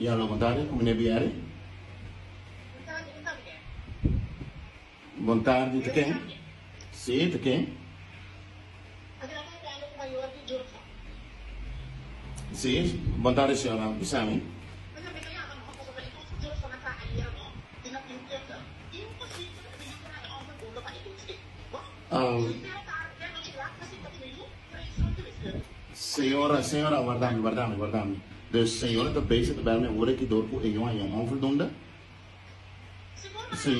Ja, hallo, bon tardi, ku meneer Bieri? Bon tardi, te ken? Sí, te ken? Sí, bon tardi señora, bisa mi. Señora, señora, warda mi, warda mi, warda mi. Dus señora ta bezig ta bel mi awor aki door ku e yu haña un onvoldoende? Sí.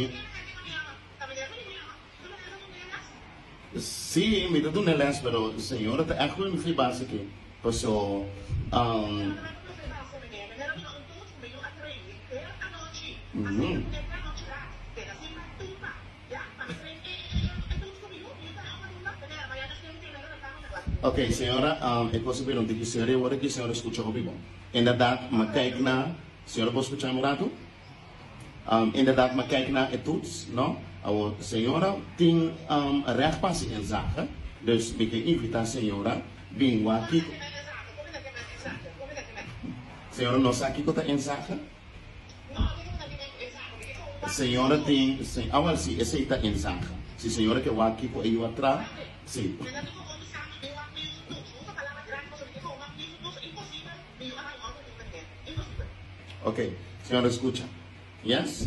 Sí, mi ta duna e les, pero señora ta ègt ku mi fli base aki. Paso, Ok, señora, e cosa bira un tiki serio awor aki, señora scucha hopi bon. Inderdaad, m'a kijk na, señora por scucha mi un rato? Inderdaad, m'a kijk na e toets, no? Awor, señora tin recht pa haci inzage, dus mi ke invita señora bin wak kiko. Señora no sa kiko ta inzage? Señora tin, awel si esey ta inzage. Si señora ke wak kiko e yu a tra, si. Ok, señora scucha. Yes?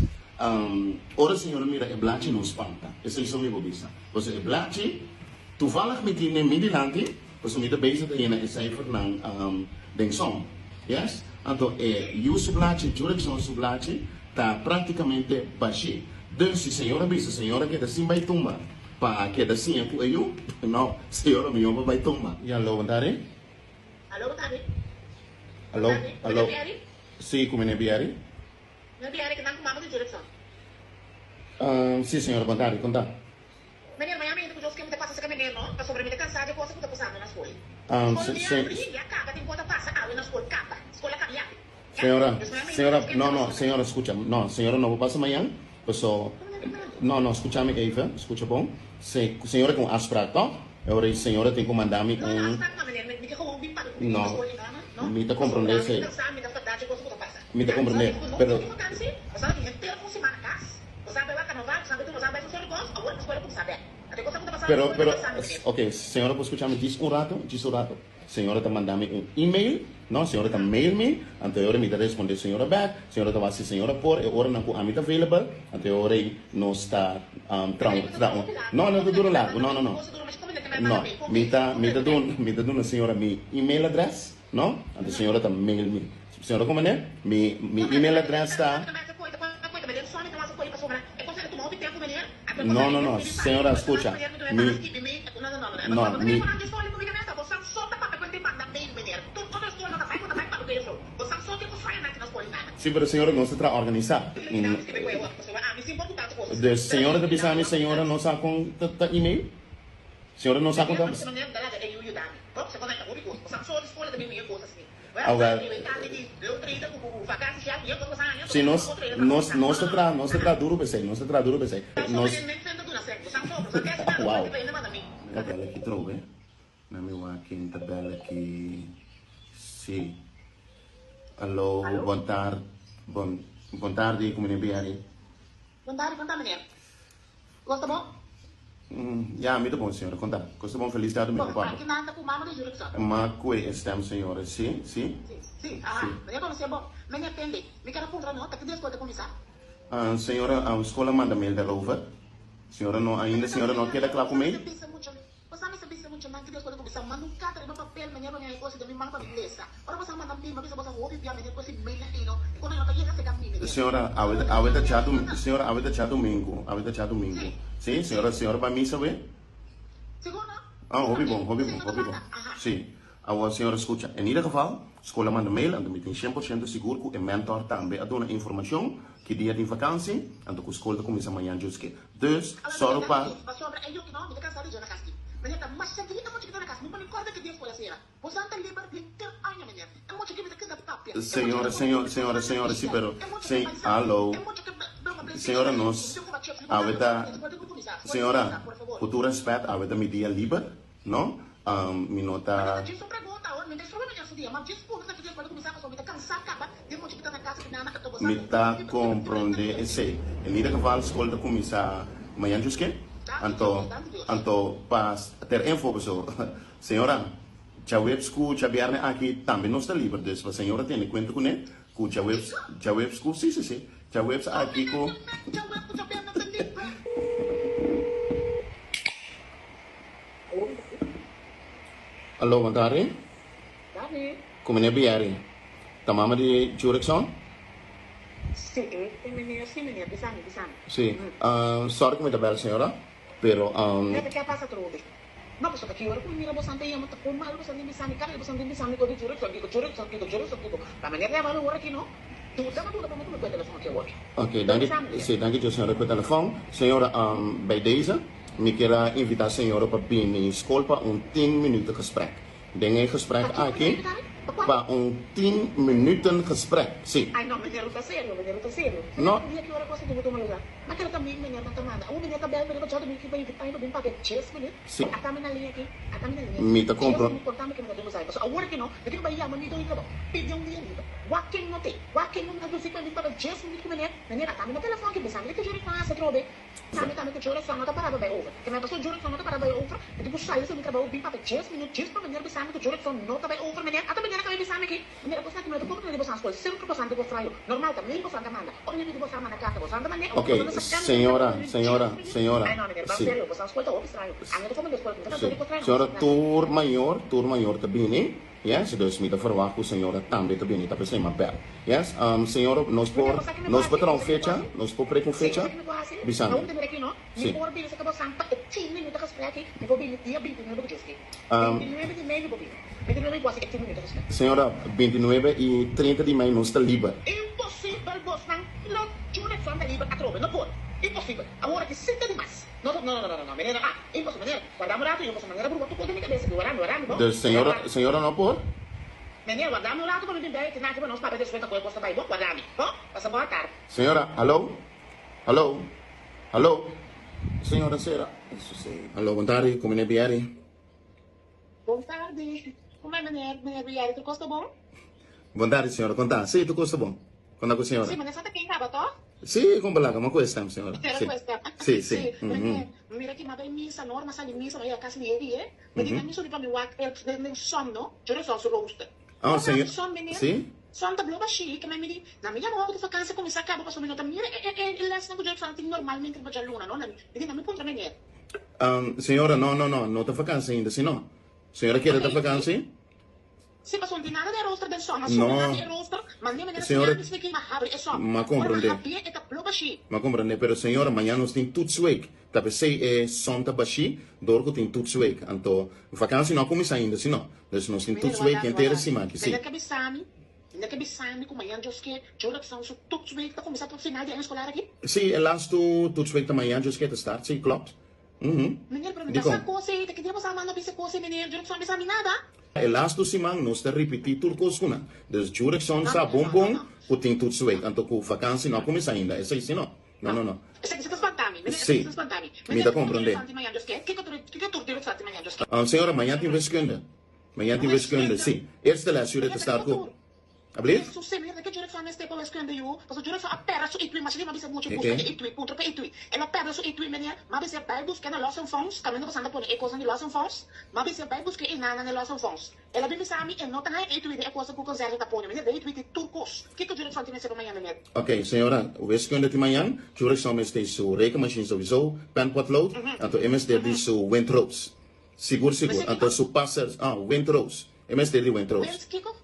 Ora señora mira e blachi no spanta. Esey so mi bo bisa. Pasobra e blachi, toevallig mi tin den mi dilanti, pasobra mi ta bezig ta yena e cijfernan den som. Yes? Anto e yu su blachi, Jurickson su blachi, ta practicamente bashi. Dus si señora bisa, señora keda sin bay tumba pa keda siña cu e yu, no, señora mihor pa bay tumba. Ya, lo, bo ta ari? Alo, bo ta ari? Alo, alo. Si, cu meneer Bieri. Meneer Bieri, kinan cu mama di Jurickson? Si, señora, bon tardi, con ta? Meneer, mañana mi hende cu Jos ke mi ta pasa cerca meneer no, pasobra mi ta cansa dje cosa cu ta pasando na scol. Scol mi abri, ya caba tin cosa pasa awe na scol, caba. Scol a caba yabi. Ya? Señora, Dus mañana mi hende cu señora, Jos ke mi no, ta no, pasa cerca señora, scucha, no, señora no por pasa mañan, paso, no, no, scucha mi even, scucha bon, se, señora tin un afspraak, toch? E ora ei señora tin cu manda mi No, no, un, afspraak no, meneer, mi, mi ke gewoon bin papia cu mi no, scol y no, no, mi ta pasobra comprende mi ta esey. cansa, mi ta fada dje cosa cu ta pasa. Mi ta Ya, comprende, nos a tin pero. cu vakantie, nos a tin henter un siman na cas, nos a bay wak carnaval, nos a bay tur, nos a bay tur soort di cos, awor escuela cuminsa bek. Anto e cosa cu ta pasando Pero, escuela pero, ta cansa mi, meneer. ok, señora por scucha mi djis un rato, djis un rato. Señora ta manda mi un email, no, señora ta mail mi, anto e ora mi ta responde señora bek, señora ta wak si señora por e oranan cu ami ta available, anto e ora ei nos ta tra un, tra un, no, no ta dura largo, no, no, no, no, mi ta, mi ta duna, mi ta duna señora mi email address, No? Anto señora ta mail mi. Señora como ne? Mi mi email address ta. No no no señora scucha mi no mi. Si pero señora nos ta traha organisa. Dus señora ta bisa mi señora no sa con ta email? Señora no sa con ta. Awel, si nos, nos, nos ta traha, nos ta traha duro p'esei, nos ta traha duro p'esei. Nos, wow. Ta bel aki trobe. Na mi wak ken ta bel aki. Si. Alo, bon tar, bon, bon tardi, ku meneer Bieri. Bon tardi, kon ta meneer? Kos ta bon? Ya, mi ta bon, señora. Kon ta? Kos ta bon? Felis dia domingo, Bon, papa. aki nan ta ku mama di Jurickson. Ma kue e stem, señora. Si, si. Si, si. Aha. Si. Meneer konosé bon. Meneer tende, mi ker a puntra no, ta ki dia skol ta kuminsá? Señora, skol a manda mail daarover. Señora no, ainda señora no a keda kla ku mail. Boso a mester bisa muchanan ki Dios por a kuminsá manda un karta riba papel, meneer bo ña e kosi den mi man pa mi lesa. Ora boso a manda mi, mi a bisa boso hopi bia meneer kosi mail na eno i kono no ta yega serka mi, meneer. Señora, awe ta awe ta djadumingu, señora awe ta djadumingu, awe ta djadumingu. Si, señora, señora bai misa awe? Sigur no? Ah, hopi bon, hopi bon, hopi bon. Si. Awor, señora, skucha, en ieder geval, skol a manda mail, anto mi tin shen por shento sigur ku e mentor tambe a duna informashon ki dia tin vakansi, anto ku skol ta kuminsá mañan djuske. Dus, sòru pa. Pasobra e yoki no, mi ta kansa di dje na kas ki. Meneer ta masha grita mucha ki ta na kas. Mi pone kòrda ki dia skola sera. Bosan ta liber henter aña, meneer. E mucha ki mi ta keda papia. E mucha ki Señora, ta señor, señora, señora, si pero, se, alo. Señora nos, awe ta, señora, ku tur rèspèt, awe ta mi dia liber, no? Mi no ta. Mi ta komprondé esei. En ieder geval skol ta kuminsá mañan djuske. Anto, anto pa ter info boso, señora, djaweps ku djabièrnè aki tambe nos ta liber, dus pa señora tene kuenta kuné ku djaweps, djaweps ku, sí, sí, sí, djaweps aki ku. Aló, bon tardi. Ku meneer Bieri. Ta mama di Jurickson? Sí, e meneer, sí meneer, bisa mi, bisa mi. Sí, sorry ku mi ta bel señora, pero. Mira ke a pasa atrobe. No, pasobra ki ora ku mi mira bosan ta yama ta kon mal bosan tin bisa mi, kada bosan tin bisa mi ku di Jurickson kiko, Jurickson kiko, Jurickson kiko. Pa meneer yama mi ora aki no. Duda, ma duda pa mi ku mi ku e telefon aki awor. Ok, danki, sí, danki djo señora ku e telefon. Señora, bij deze mi kier a invita señora pa bini skol pa un tien minuten gesprek. Den e gesprek aki pa un tien minuten gesprek, si. Ay no, meneer, lo ta serio, meneer, lo ta serio. No. Meneer, dia ki ora cosa tin ku tuma lugar? Ma keda ta mi, meneer, nan ta manda. Awo meneer ta bel, meneer, pa djòt mi ki pa invitá mi pa bin papia djes minuut. Si. Ata mi na liña aki, ata mi na liña aki. Mi ta Djes compro. minuut, konta mi ke mi ta den Bosai. Pasobra awor aki no, mi tin ku bai yama mi doño trabou. Pidi un dia liber. Wak ken no te, wak ken no ta dusi pa bin papia djes minuut ku meneer. Meneer, ata mi na telefòn aki, bisa mi di ke djòt mi pasa atrobe. Tambe tambe ku Jurickson no ta pará pa bai over. Ke mi a pasó Jurickson no ta pará bai over, mi tin ku sali for mi trabou bin papia djes minut djes pa meneer bisa mi ku Jurickson no ta bai over. Meneer, ata meneer a kaba bisa mi aki. Meneer, e kosnan aki mi no ta komprendé di bosan skol. Semper bosan ta gostrayo. Normal ta mil bosan ta manda. Ora mi pidi bosan manda karta bosan ta mand'é. Ok, Bosan ta saka mi señora, trabou djes señora, minut. señora, Ay no meneer, ban si. serio, bosan skol ta hopi straño. Ami no ta komprendé skol aki, mi ta Si. kansa di gostrayo. Señora, tur mayor, tur mayor ta bini. Yes, dus mi ta verwacht ku señora tambe ta bini ta p'esei m'a bel. Yes, señora nos por nos por traha un fecha, nos por prek un fecha? Bisa mi. Si. Señora, 29 i 30 di mei nos ta liber. Dus señora, señora no por? Señora, hallo? Hallo? Hallo? Señora sera. Hallo, bon tardi, ku meneer Bieri. Bon tardi, ku mi meneer, meneer Bieri, tur kos ta bon? Bon tardi, señora, kon ta? Sí, tur kos ta bon. Kon ta ku señora? Sí, meneer sa ta ken kaba, toh? Sí, kon balaga, ma ku e stem, señora. Pero Sí. ku e stem. Sí, sí. Sí, meneer, mira ki m'a bai misa, no, ora m'a sali misa, m'a yega kas mi e die, mi di na mi subi pa mi wak e den som, no, yo resolve su rooster. Oh, Ora m'a señor, habi som, meneer, sí? som ta blo bashí, ke mi di, na mi yama wak di vakansia kuminsá kaba, pasobra mi no ta mira e e e lesnan ku Jurickson tin normalmente riba djaluna, no, na mi di, na mi puntra meneer. Señora, no, no, no, no ta vakansia ainda, si no. Señora kere ta Ok. vakansia? Si pasobra no tin nada di e rooster den som, a suma No. nada di e roster, mane manera Señora, siña mi sneaky ma habri e som. m'a Ora ma comprende. habié e ta blo bashí. M'a comprende, pero señora, mañana nos tin toetsweek. Ta p'esei e som ta bashí dor cu tin toetsweek. Anto, vakantie no a cuminsa ainda, si no? Dus nos tin Meneer, toetsweek wardami, henter e wardami. siman aki, si. Meneer ke bisa mi, meneer ke bisa mi cu mañan Dios ke, Jurickson su toetsweek ta cuminsa tot final di aña escolar aki? Si, e lastu toetsweek ta mañan Dios ke ta start, si, klopt. Mhm. Meneer, pero mi ta Dicon? sa cos ei, ta ki dia bo sa manda bisa cos ei, meneer? Jurickson a bisa mi nada. E lastu siman nos ta ripití tur kos ku nan. Dus Jurickson No, sa no, bon no, bon no. ku tin toetsweek, anto ku vakansi no a kuminsá ainda, esei si no. No, no, no. Esaki si ta spantá mi, meneer, esaki Sí, si ta spantá mi. mi ta Meneer, kiko tur komprondé. Jurickson tin mañan Dios ke? Kiko tur, kiko tur Jurickson tin mañan Dios ke? Señora, mañan tin wiskunde. Mañan tin wiskunde, sí. Eerste les jullie Meneer, te ta start kiko ku. tur? Alblief? Su señor, ke Jurickson mester pa wiskunde yu? Pasobra Jurickson a pèrdè su itui, masha di m'a bisa mucha buska e itui, puntra pa itui. El a pèrdè su itui, meneer. M'a bisa bai busk'é na Lawson Fonds, kaminda ku Santa pone e kosnan di Lawson Fonds. M'a bisa bai busk'é e nana na Lawson Fonds. El a bin bisa mi e no ta haña itui den e kosnan ku konserje ta pone. Meneer, den itui tin tur kos. Kiko Jurickson tin mester pa mañan, meneer? Ok, señora, wiskunde tin mañan. Jurickson mester su rekenmachine sowieso, pen, potlood, anto e mester di su windroos. Sigur, sigur. Mester Anto kiko? su passer, ah, windroos. E mester di windroos. Wind kiko?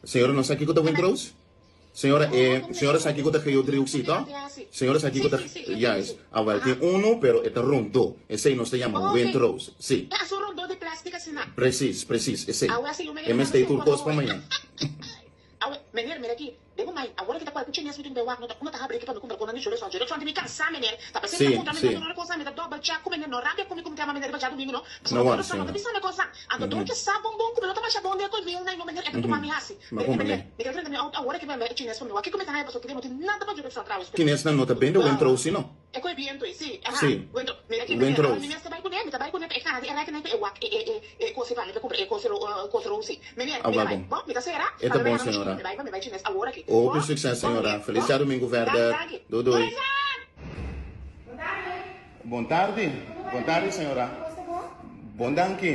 Señora no sa kiko ta windroos? Señora e señora sa kiko ta geodriehoek to? Señora sa kiko ta juist. Awel tin uno pero e ta rondó. Esei nos ta yama windroos. Si. Precies, precies, esei. E mester tur kos pa mañan. Si, si. No worry señora. M'a comprende. Kinesnan no ta bende windroos si no? Si, windroos. kuné pa e kana di e rèkina pa e wak e e e e kos pa mi pa kumpra e kos kos rosi. Meneer, Ah, mi wel ta bai. bon. Bo, mi ta sera, E pa ta mi bai bon, hana mucha señora. mi bai pa mi bai chines awor aki. Hopi Bo, succes, bo señora. meneer, Feliz bo. djadomingo Danki, verder. danki. Doei doei. Doei, Bon tardi. Bon tardi. Bon tardi, señora. Kos ta bon? Bon danki.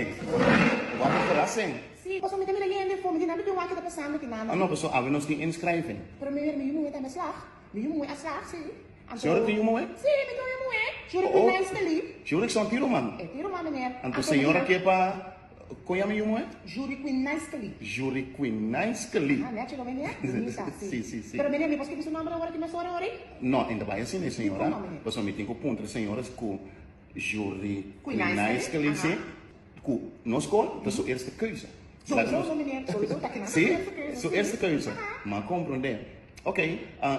Wak e verrassing. Si, pasobra mi ta mira hende for, mi di nan mi bin wak ke ta pasando ki nan. Ah no, pasobra awe nos tin inschrijving. Pero meneer, mi yu muhe tambe slag. Mi yu muhe a slag, si. Anto. Señora tin yu muhe? Si, mi tin un yu muhe. Juri ku Oh. nice ta li. Juri son tiro man. E tiro man, meneer. Anto señora ke pa kon yama yu muhe? Juri ku nice ta li. Juri ku nice ta li. Ah, nechi lo meneer. Bunita, si. Si, si, si. Pero meneer, mi por skirbi su nomber awor aki mesora ori? No, e ta bai asina, señora. Dikon no, meneer? Pasobra mi tin ku puntra señora ku Juri Ku nice ta li, si. Ku nos kol ta su eerste keuze. Sowieso no meneer, sowieso ta kinan su Si, eerste keuze. su eerste keuze. Ma komprondé. Ok,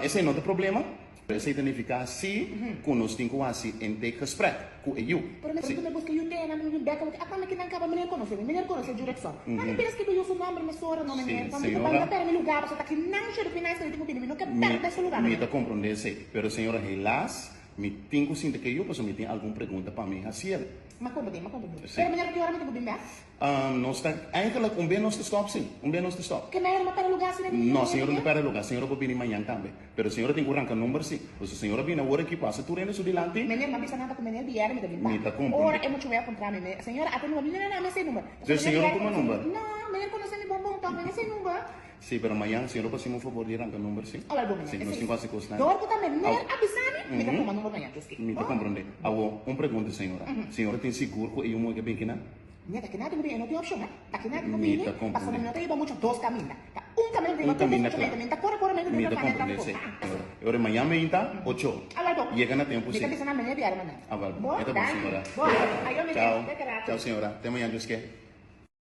esei no ta problema. Esei ta nifiká si ku nos tin ku hasi intakegesprek ku e yu. Pero mi mi buska yu tena, mi bin bek awor. Ata mi kinan kaba meneer konosé mi, meneer konosé Jurickson. Ma mi pida skibi yu su nomber mesora no meneer. Si, Mi ta señora. pèrdè mi lugá pasobra ta kinan Jurick mi nice tin ku bini, mi no ke Mi pèrdè su lugá mi meneer. ta komprondé esei. Pero señora helaas mi tin ku sinti ku e yu pasobra mi tin algun pregunta pa mi hasiel. Ma kombo den, ma kombo den. Sí. Pero meneer ki ora mi ta ku bin bek? Nos ta, eigenlijk un be nos ta stop sí, un be nos ta stop. Ke meneer no perde lugar si den No, señora no ta perde lugar, señora por bini mañan tambe. Pero señora tin ku ranka number sí. Pasobra señora bini awor aki pasa tur hende su dilanti. Meneer ma bisa nan ta ku meneer bier mi ta bin Mi ta pa. komprende. Ora e muchu wea kontra mi, me, señora ata number, mi no na mi esei number. Pasobra Dus meneer señora bier tuma number? No, meneer konosé mi bon bon tok, mi no esei number. Sí, pero mañan señora por hasi un favor di ranka number sí. Awel bo meneer, Sí, nos esei tin ku hasi kosnan. Dor ku ta meneer Awo. a bisa mi, mi ta tuma number mañan, keski. Mi ta Bo? komprende. Awo, un pregunta señora. Señora tin sigur ku e yu muhe ke bin kinan? Mira, ta kina tin ku bini, e no tin opshon, eh. Ta kina tin ku Mi bini, ta pasobra komprende. mi no ta hiba mucho dos kaminda. Ta un kaminda Un riba tur kaminda dos kla. mucho mi ta kore kore mi Mi ta ta plania komprende tantu. esei. Ah, E ora mañan meinta, ocho. Awel bo. Yega na tempu Mi ta sí. bisa nan meneer biaha mañan. Awel bo. Bo, E ta bon danki. señora. Bo, ayo meneer. Chao. Te kerato. Chao señora. Te mañan Dios ke.